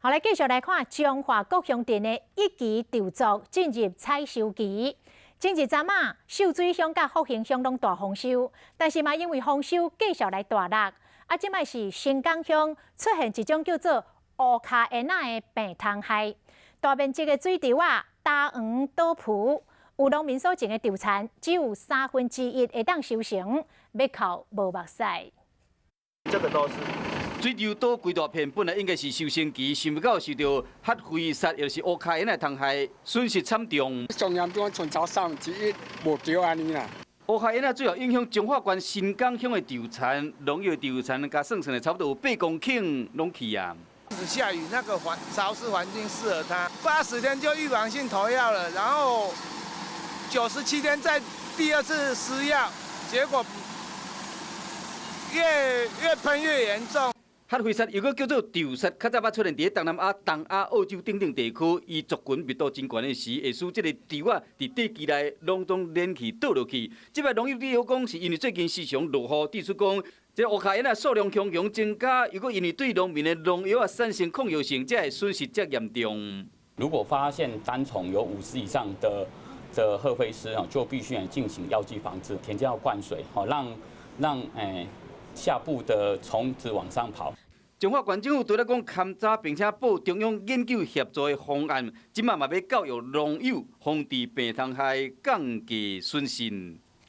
好，來繼續來看彰化各鄉鎮的一期稻作進入採收期。前日昨晚，秀水鄉佮福興鄉攏大豐收，但是嘛因為豐收繼續來大落。啊，這擺是新港鄉出現一種叫做烏跤煙仔的病蟲害，大面積的水稻啊，焦黃倒脯，有農民所種的稻田只有1/3會當收成，欲哭無目屎。這個都是。水稻倒規大片，本來應該是收成期，想欲到受著褐飛虱，抑是烏跤煙仔蟲害，損失慘重。上嚴重，賰差1/3無著按呢啦。烏跤煙仔主要影響彰化縣新港鄉的稻田，農友稻田共算算的差不多有8公頃攏去啊。下雨那個環潮濕環境適合它，80天就預防性投藥了，然後97天再第二次施藥，結果越噴越嚴重。褐飛虱又閣叫做稻虱，較早捌出現佇東南亞、東亞、澳洲等等地區。伊族群密度真懸的時，會使這个稻仔佇短期內攏總連去倒落去。這擺農友理由講，是因為最近時常落雨，指出講這烏跤煙仔數量強強增加，又閣因為對農民的農藥啊產生抗藥性，才會損失遮嚴重。如果發現單叢有50以上的褐飛虱啊，就必須進行藥劑防治，田間要灌水，好讓下部的蟲子往上跑。彰化縣政府除了講勘查，並且報中央研究協助的方案，這擺嘛欲教育農友防治病蟲害，降低損失。